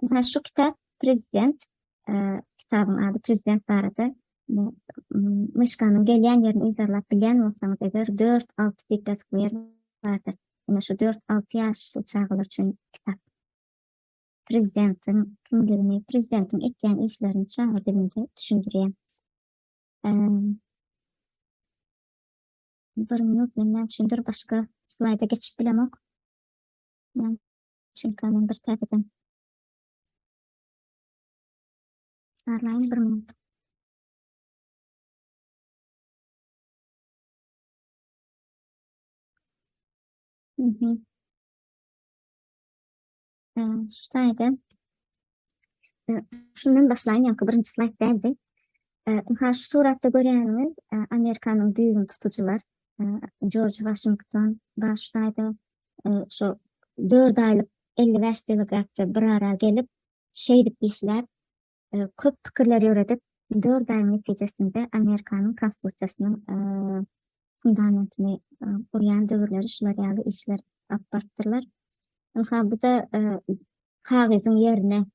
Ynha şu kitap Prezident, kitabyň ady Prezident barada. Myşkanyň gelýän ýerini yzarlap bilýän bolsaňyz eger dört, alty diýip ýazykly ýer bardyr. Ine şu dört, alty ýaşly çagalar üçin kitap. Prezidentiň kimligini, prezidentiň etýän işlerini çaga dilinde düşündirýär. Bir minut men näme üçindir başga slaýda geçip bilemok. Näme üçinkä men bir täzeden barlaýyn bir minut. Mhm. Şu taýda şundan başlaýyn, ýaňky birinji slaýd däldi. Ynha şu suratda görýäniňiz Amerikanyň düýbüni tutujylar Jorj Waşington bar şu taýda şu 4 aýlyk 55 delegasiýa bir ara gelip şeýdip işläp köp pikirler ýöredip 4 aýyň netijesinde Amerikanyň konstitusiýasynyň fundamentini gurýan döwürleri şular ýaly işler alyp barypdyrlar. Ynha bu-da kagyzyň ýerine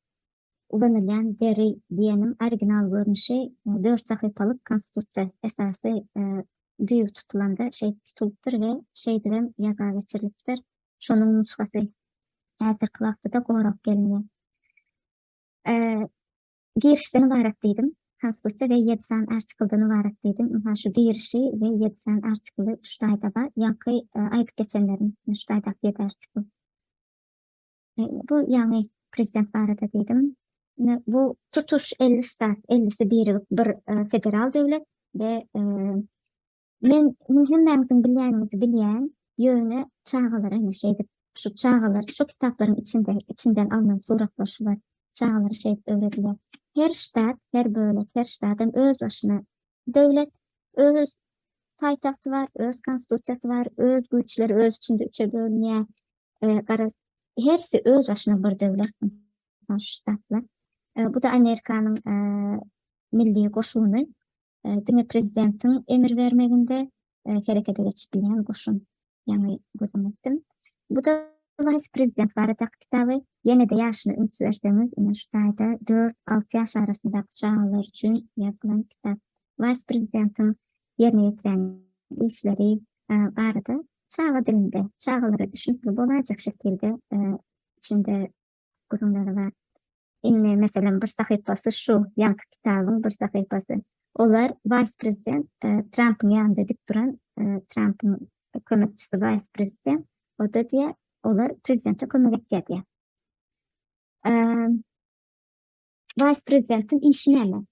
ulanylýan deri diýeniň original görnüşi dört sahypalyk konstitusiýa esasy düýbi tutulanda şeýdip tutulypdyr we şeýdibem ýazga geçirilipdir. Şonuň nusgasy häzirki wagtda-da gorap gelinýär. Girişden ybarat diýdim. Konstitusiýa we ýedi sany artiklden ybarat diýdim. Ynha şu girişi we ýedi sany artikli şu taýda bar. Ýaňky aýdyp geçenlerim şu taýdaky ýedi artikl. Bu ýaňy prezident barada diýdim. Ine bu tutuş 50 ştat, 50-si birigip bir federal döwlet we Men hemmäňiziň bilýäniňizi bilýän, ýöne çagalara ine şeýdip, şu çagalar şu kitaplaryň içinde içinden alnan suratlar şular çagalara şeýdip öwredilýär. Her ştat, her bölek, her ştatam öz başyna döwlet, öz paýtagty bar, öz konstitusiýasy bar, öz güýçleri öz içinde üçe bölünýär. Garaz, hersi öz başyna bir döwlet şu ştatlar. Bu da Amerikanyň milli goşuny. Diňe prezidentiň emir bermeginde herekete geçip bilýän goşun. Ýaňy gürrüň etdim. Bu-da wise-prezident baradaky kitaby. Ýene-de ýaşyna üns berseňiz, ine şu taýda dört-alty ýaş arasyndaky çagalar üçin ýazylan kitap. Wise-prezidentiň ýerine ýetirýän işleri barada çaga dilinde, çagalara düşnükli bolaýjak şekilde içinde gürrüňleri bar. Indi, meselem, bir sahypasy şu, ýaňky kitabyň bir sahypasy. Olar wise-prezident Trampyň ýanynda dik duran Trampyň kömekçisi wise-prezident, o-da diýýär, olar prezidente kömek etýär diýýär. Wise-prezidentiň işi näme?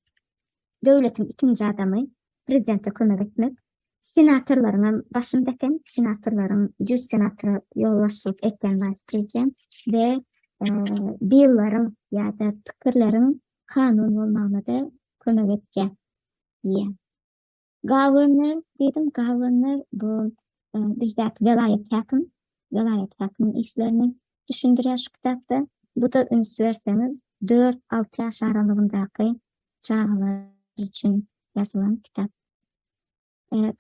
Döwletiň ikinji adamy, prezidente kömek etmek. Senatorlaryň hem başynda eken, senatorlaryň 100 senatora ýolbaşçylyk etýän wise-prezident we billeriň ýa-da pikirleriň kanun bolmagyna-da kömek etýär diýýär. Governor diýdim, governor bu bizdäki welaýat häkim, welaýat häkimiň işlerini düşündirýär şu kitapda. Bu-da üns berseňiz, dört-alty ýaş aralygyndaky çagalar üçin ýazylan kitap.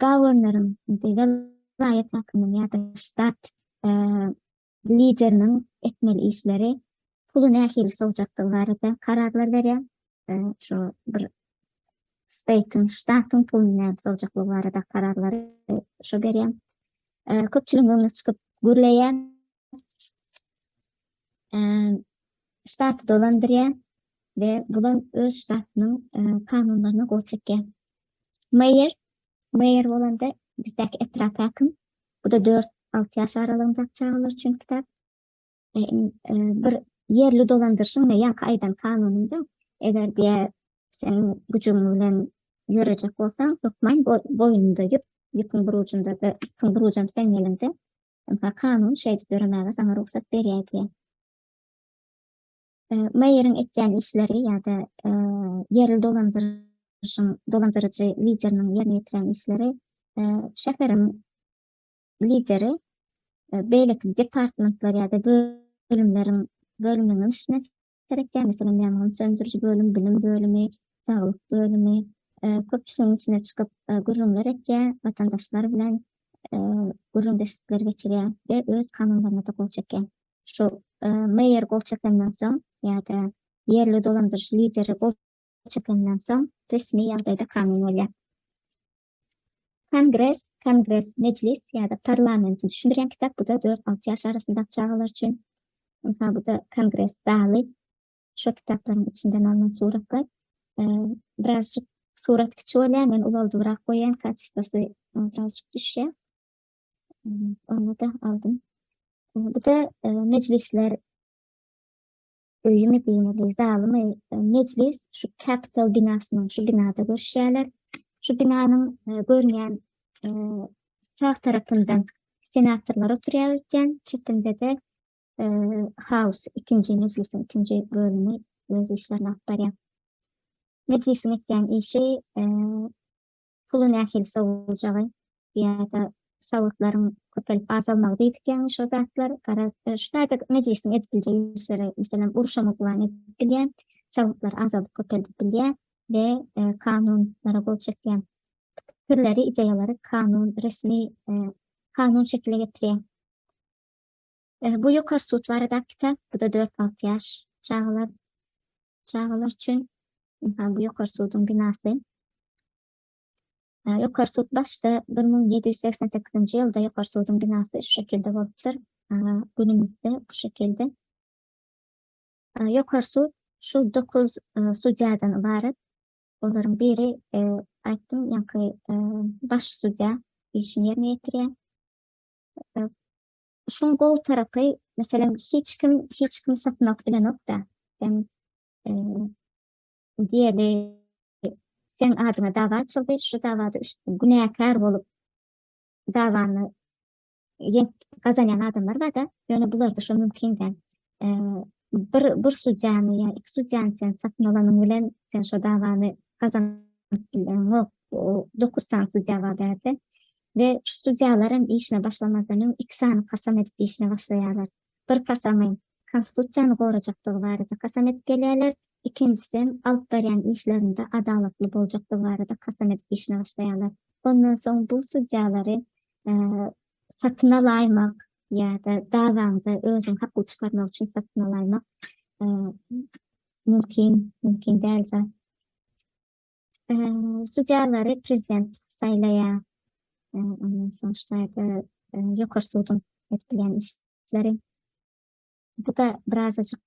Gowernoryň, welaýat häkiminiň ýa-da ştat lideriniň etmeli işleri puly nähili sowjakdygy barada kararlar berýär. Şu bir state'iň, ştatyň puluny nädip sowjaklygy barada kararlary şu berýär. Köpçüligiň öňüne çykyp gürleýär. Ştaty dolandyrýar we bulam öz ştatynyň kanunlaryna gol çekýär. Mayor, mayor bolanda bizdäki etrap häkim. Bu-da 4-6 ýaş aralygyndaky çagalar üçin kitap. Bir ýerli dolandyryşyň we ýaňky aýdan kanunynda eger diýä sen güjügiň bilen ýörejek bolsaň, hökman boýnunda ýüp, ýüpüň bir ujunda ýüpüň bir ujam seň eliňde. Ynha kanun şeýdip ýöremäge saňa rugsat berýär diýýär. Meýeriň etýän işleri ýa-da ýerli dolandyryşyň dolandyryjy lideriniň ýerine ýetirýän işleri şäheriň lideri beýleki departmentler ýa-da bölümleriň bölüminiň üstüne seretýär. Meselem, ýangyn söndüriji bölüm, bilim bölümi, saglyk bölümi köpçüligiň içine çykyp gürrüňler etýär, watandaşlar bilen gürrüňdeşlikler geçirýär we öz kanunlaryna-da gol çekýär. Şu meýer gol çekenden soň. ýa-da ýerli dolandyryş lideri gol çekenden soň resmi ýagdaýda kanun bolýar. Kongres, Kongres, mejlis ýa-da parlamenti düşündirýän kitap, bu-da dört-alty ýaş arasyndaky çagalar üçin. Ynha, bu-da Kongres zaly. Şo kitaplaryň içinden alnan suratlar. Birazjyk surat kiçi bolýar, men ulaldybrak goýýan, kaçestosy birazjyk düşýär. Ony-da aldym. Bu-da mejlisler öýümi diýmeli, zalymy, mejlis şu Capitol binasynyň şu binada görüşýärler. Şu binanyň görünýän sag tarapyndan senatorlar oturýar öýtýän, çepinde-de House ikinji mejlisiň ikinji bölümi öz işlerini alyp barýar. Mejlisiň etýän işi puly nähili sowuljagy ýa-da salgytlaryň köpelip azalmagy diýdik ýaňy şo zatlar garaz şu taýda mejlisiň edip biljek işleri meselem urşam yglan edip bilýär salgytlary azalyp köpeldip bilýär we kanunlara gol çekýär pikirleri ideýalary kanun resmi kanun şekile getirýär bu ýokary sud baradaky kitap bu-da 4-6 ýaş çagalar çagalar üçin bu ýokary suduň binasy Ýokary sud başda 1788-nji ýylda Ýokary suduň binasy şu şekilde bolupdyr. Günümizde bu şekilde. Ýokary sud şu 9 sudýadan ybarat. Olaryň biri aýtdym, ýaňky baş sudýa işini ýerine ýetirýär. Şuň gowy tarapy, meselem, hiç kim hiç kimi satyn alyp bilenok-da. Sen diýeli seň adyňa dawa açyldy, şu dawada günäkär bolup dawany ýeňip gazanýan adamlar bar-da, ýöne bularda şo mümkin däl. Bir bir sudýany ýa iki sudýany sen satyn alanyň bilen sen şo dawany gazanyp bileňok. 9 sany sudýa bar bärde. We şu sudýalar hem işine başlamazdan öň iki sany kasam edip işine başlaýarlar. Bir kasamy Konstitusiýany gorajakdygy barada kasam edip gelýärler, ikinjisem alyp barýan işlerinde adalatly boljakdygy barada kasam edip işine başlaýarlar. Ondan soň bu sudýalary satyn alaýmak ýa-da dawaňda özüň hakly çykarmak üçin satyn alaýmak mümkin, mümkin däl zat. Sudýalary prezident saýlaýar. Ondan soň ştaýda ýokary suduň edip bilýän işleri. Bu-da birazajyk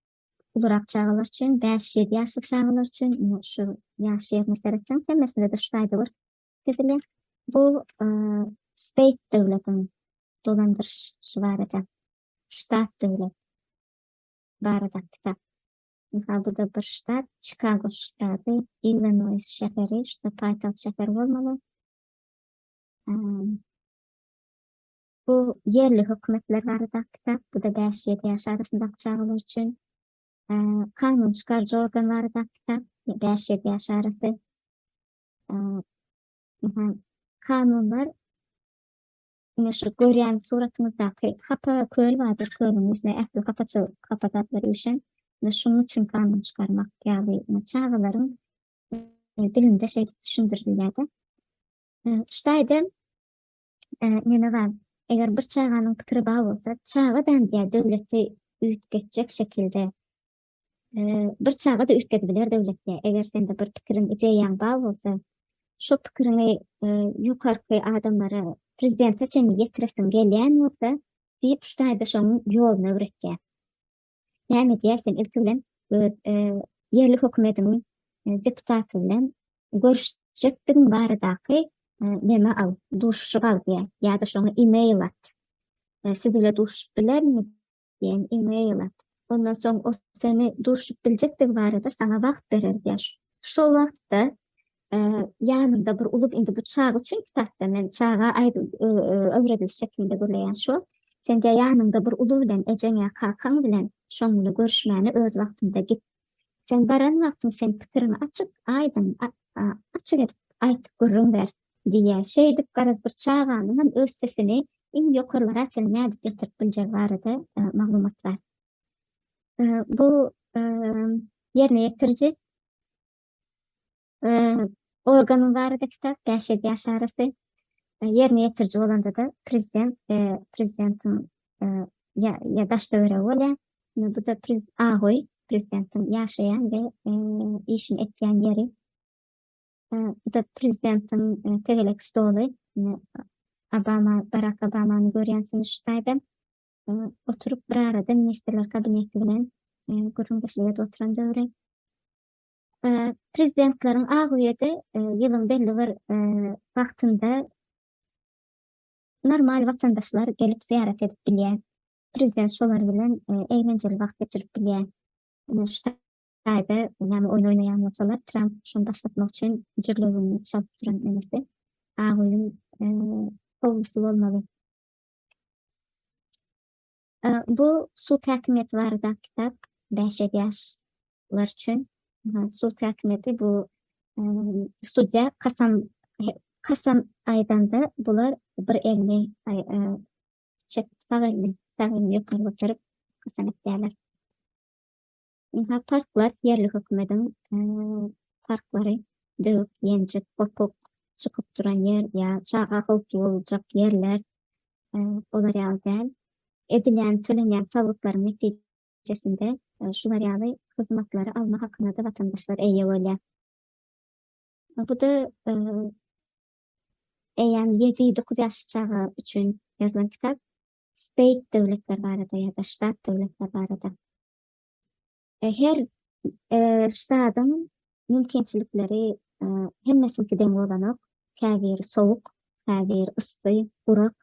ulurak çagalar üçin, bäş-ýedi ýaşly çagalar üçin, ine şu ýaş ýerine seretseňiz, hemmesinde-de şu taýda görkezilýär. Bu state döwletiň dolandyryşy barada, ştat döwlet barada kitap. Mysal bu-da bir ştat, Çikago ştaty, Illinoýs şäheri, şu-da paýtagt şäher bolmaly. Bu ýerli hökümetler baradaky kitap, bu-da bäş-ýedi ýaş arasyndaky çagalar üçin. Kanun çykaryjy organ baradaky kitap, bäş-ýedi ýaş arasy. Kanunlar ine şu görýän suratyňyzdaky hapa köl bardyr, kölüň ýüzüne ähli hapaçylyk, hapa zatlar üýşen. Ine şunuň üçin kanun çykarmak ýaly ine çagalaryň dilinde şeýdip düşündirilýär-de. Şu taýda neme bar, eger bir çaganyň pikiri bar bolsa, çaga däl diýýär, döwleti üýtgetjek şekilde bir çaga-da üýtgedip biler döwletde. Eger sende bir pikiriň, ideýaň bar bolsa, şo pikiriňi ýokarky adamlara, prezidente çenli ýetiresiň gelýän bolsa, diýip şu taýda şoň ýoluny öwretýär. Näme edýär? Sen ilki bilen öz ýerli hökümediň deputaty bilen görüşjekdigiň baradaky neme al, duşuşyk al diýýär. Ýa-da şoňa e-mail at. Siz bile duşuşyp bilermi diýen e-mail at. Ondan soň o seni duşup biljekdigi barada saňa wagt berer diýýär. Şo wagtda ýanynda bir uly indi bu çaga üçin kitapda men çaga öwrediliş şeklinde gürleýän şo. Sen diýýär ýanyňda bir uly bilen ejeň ýa kakaň bilen şoň bilen görüşmäne öz wagtynda git. Sen baran wagtyň sen pikiriňi açyk aýdyň açyk edip aýt gürrüň ber diýýär. Şeýdip garaz bir çaganyň hem öz sesini iň ýokarlara çenli nädip ýetirip biljegi barada maglumat bar. Bu ýerine ýetiriji organyň barada kitap, bäş-ýedi ýaş arasy. Ýerine ýetiriji bolanda-da prezident we prezidentiň ýa daş-töweregi bolýar. Bu-da Agoý. prezidentiň ýaşaýan we işini etýän ýeri. Bu-da prezidentiň tegelek stoly. Obama, Barak Obamany görýänsiňiz şu taýda. Oturyp bir arada ministrler kabineti bilen gürrüňdeşlik edip oturan döwri. Prezidentleriň Ak öýe-de ýylyň belli bir wagtynda normal watandaşlar gelip zyýarat edip bilýär. Prezident şolar bilen eglenjeli wagt geçirip bilýär. Ine şu taýda näme oýun oýnaýan bolsalar, Tramp şony başlatmak üçin jürlewügini çalyp duran nemesi. Ak öýüň howlusy bolmaly. Bu sud häkimiýeti baradaky kitap bäş-ýedi ýaşlar üçin. Sud häkimiýeti bu sudýa kasam kasam aýdanda bular bir elini çep sag elini sag elini ýokary göterip kasam etýärler. Ynha parklar ýerli hökümediň parklary döwük, ýenjik, gopuk, çykyp duran ýer ýa çaga howply boljak ýerler olar ýaly däl. Edilýän, tölenýän salgytlaryň netijesinde şular ýaly hyzmatlary alma hakyna-da watandaşlar eýe bolýar. Bu-da eýýäm ýedi-dokuz ýaşly çaga üçin ýazylan kitap. State döwletler barada ýa-da ştat döwletler barada. Her ştadyň mümkinçilikleri hemmesiniňki deň bolanok. Käbiri sowuk, käbiri yssy, gurak,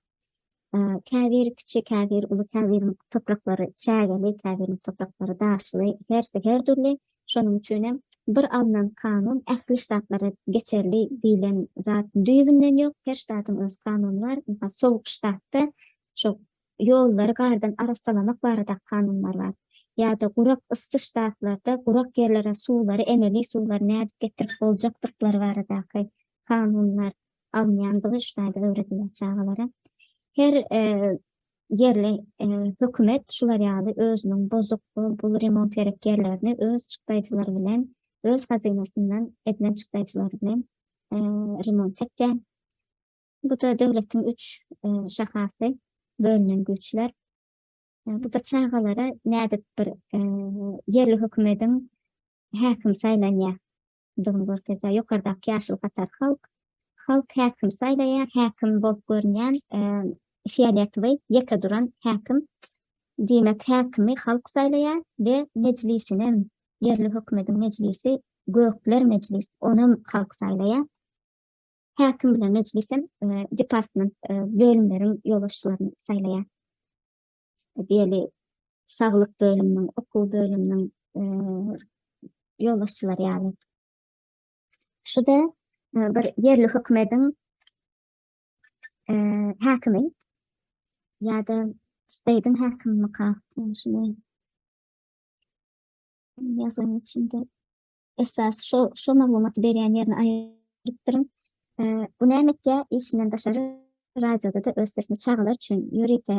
käbiri kiçi, käbiri uly, käbiriniň topraklary çägeli, käbiriniň topraklary daşly, hersi her dürli. Şonuň üçin hem bir alnan kanun ähli ştatlara geçerli diýlen zat düýbünden ýok. Her ştatyň öz kanuny bar. Mysal, sowuk ştatda şo ýollary gardan arassalamak barada kanunlar bar. Ýa-da gurak yssy ştatlarda gurak ýerlere suwlary, emeli suwlary nädip getirip boljakdyklary baradaky kanunlar alynýandygy şu taýda öwredilýär çagalara. Her ýerli hökümet şular ýaly özüniň bozuk, ol-bul remont gerek ýerlerini öz çykdaýjylary bilen, öz hazynasyndan edilen çykdaýjylary bilen remont etýär. Bu-da döwletiň üç şahasy, bölünen güýçler. Bu-da çagalara nädip bir ýerli hökümediň häkim saýlanýardygyny görkezýär. Ýokardaky ýaşyl hatar halk. Halk häkim saýlaýar, häkim bolup görünýän fioletowy ýeke duran häkim. Diýmek, häkimi halk saýlaýar we mejlisinem, ýerli hökümediň mejlisi, gökler mejlis, onam halk saýlaýar. Häkim bilen mejlisem department bölümleriň ýolbaşçylaryny saýlaýar. Diýeli, saglyk bölüminiň, okuw bölüminiň ýolbaşçylary ýaly. Şu-da bir ýerli hökümediň häkimi ýa-da state-iň häkimimika? Şuny ýazyň içinde Esasy şo şo maglumaty berýän ýerini aýrypdyryn. Bu näme etýär? Işinden daşary radioda-da öz sesini çagalar üçin ýörite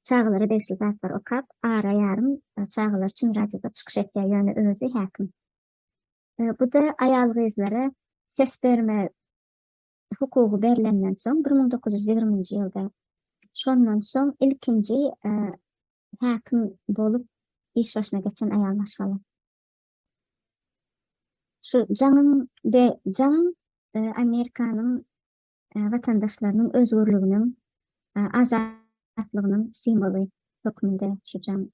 çagalara degişli zatlar okap, ara ýarym çagalar üçin radioda çykyş etýär, ýöne özi häkim. Bu-da aýal-gyzlara ses berme hukugy berlenden soň, 1920-nji ýylda, şondan soň ilkinji häkim bolup iş başyna geçen aýal maşgala. Şu jaňyň we jaň Amerikanyň watandaşlarynyň özgürliginiň, azatlygynyň simwoly hökmünde şu jaň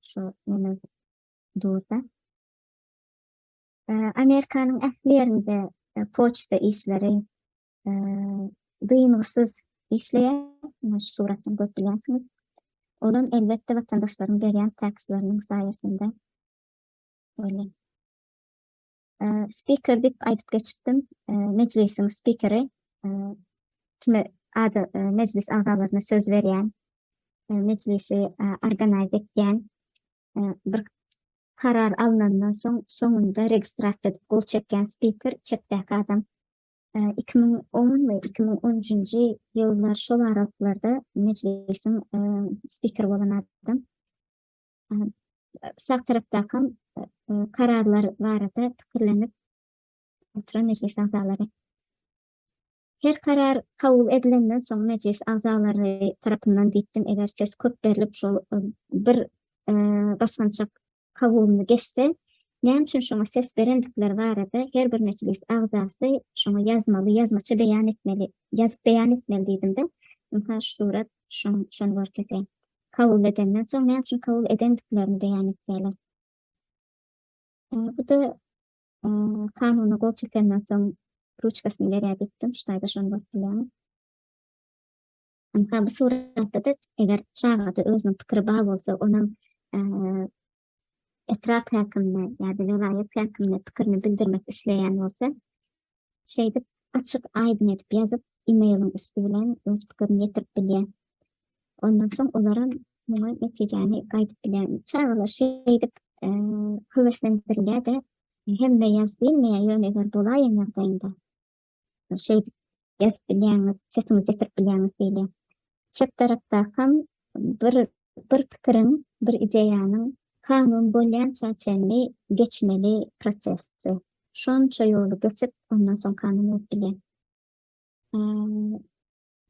şu neme durda. Amerikanyň ähli ýerinde poçta işleri dyngysyz işleýär. Ine şu suratdan görüp bilýänsiňiz. Olam elbetde watandaşlaryň berýän taksleriniň saýasynda bolýar. Spiker diýip aýdyp geçipdim. Mejlisiň spikeri kime ada mejlis agzalaryna söz berýän, mejlisi organize etýän bir karar alnandan soň soňunda registrasiýa edip gol çekýän spiker çepdäki adam. 2010 we 2013-nji ýyllar şol aralyklarda mejlisiň spikeri bolan adam. Sag tarapdakam kararlar barada pikirlenip oturan mejlis agzalary. Her karar kabul edilenden soň mejlis agzalary tarapyndan diýipdim, eger ses köp berlip şol bir basgançak. kabulyny geçse, näme üçin şoňa ses berendikleri barada her bir mejlis agzasy şoňa ýazmaly, ýazmaça beýan etmeli, ýazyp beýan etmeli diýdim-de, ynha şu surat şoň şony görkezýär. Kabul edenden soň näme üçin kabul edendiklerini beýan etýärler. Bu-da kanuna gol çekenden soň ruçkasyny berýär diýipdim, şu taýda şony görüp bilýäňiz. Ynha bu suratda-da eger çagada özüniň pikiri bar bolsa, onam etrap häkimine ýa-da welaýat häkimine pikirini bildirmek isleýän bolsa, şeýdip açyk aýdyň edip ýazyp, e-mailiň üsti bilen öz pikirini ýetirip bilýär. Ondan soň olaram muňa netijäni gaýdyp bilýär. Çagalar şeýdip höweslendirilýär-de, hemme ýaz diýilmeýär, ýöne eger bolaýan ýagdaýynda şeýdip ýazyp bilýäňiz, sesiňizi ýetirip bilýäňiz diýilýär. Çep tarapdakam bir bir pikiriň, bir ideýanyň kanun bolýança çenli geçmeli prosesi. Şonça ýoly geçip, ondan soň kanun bolup bilýär.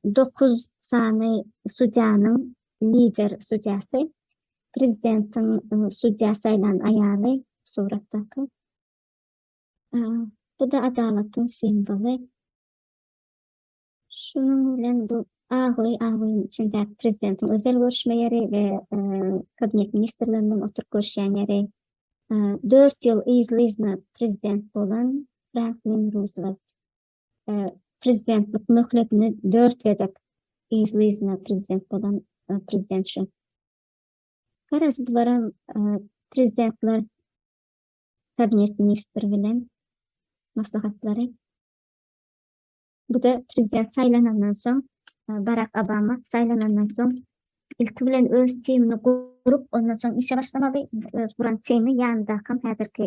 9 sany sudýanyň lider sudýasy, prezidentiň sudýa saýlan aýaly suratdaky. Bu-da adalatyň simwoly. Şunuň bilen bu Ak öý, Ak öýüň içindäki prezidentiň özel görüşme ýeri we kabinet ministrleriniň oturyp görüşýän ýeri. 4 ýyl yzly-yzyna prezident bolan Franklin Ruzwelt. Prezidentlik möhletini 4 gezek yzly-yzyna prezident bolan prezident şu. Garaz, bularam prezidentler kabinet ministri bilen maslahatlary. Bu-da prezident saýlanandan soň, Barak Obama saýlanandan soň ilki bilen öz timini gurup, ondan soň işe başlamaly. Öz guran timi ýanyndakam häzirki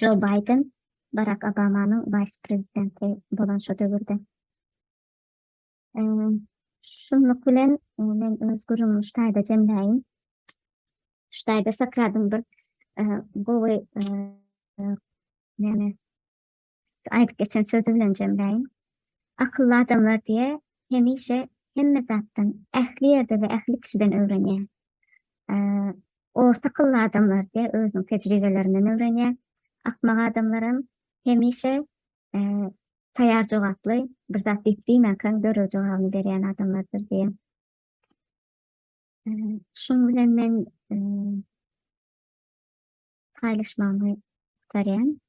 Jo Baýden, Barak Obamanyň wise-prezidenti bolan şo döwürde. Şunluk bilen men öz gürrüňimi şu taýda jemläýin. Şu taýda Sokradyň bir gowy näme aýdyp geçen sözi bilen jemläýin. Akylly adamlar diýe hemişe hemme zatdan, ähli ýerde we ähli kişiden öwrenýär. Orta akylly adamlar diýe özüniň tejribelerinden öwrenýär. Akmak adamlaram hemişe taýýar jogaply bir zat diýip diýmänkäň derrew jogabyny berýän adamlardyr diýe. Şuň bilen men paýlaşmagymy gutarýan.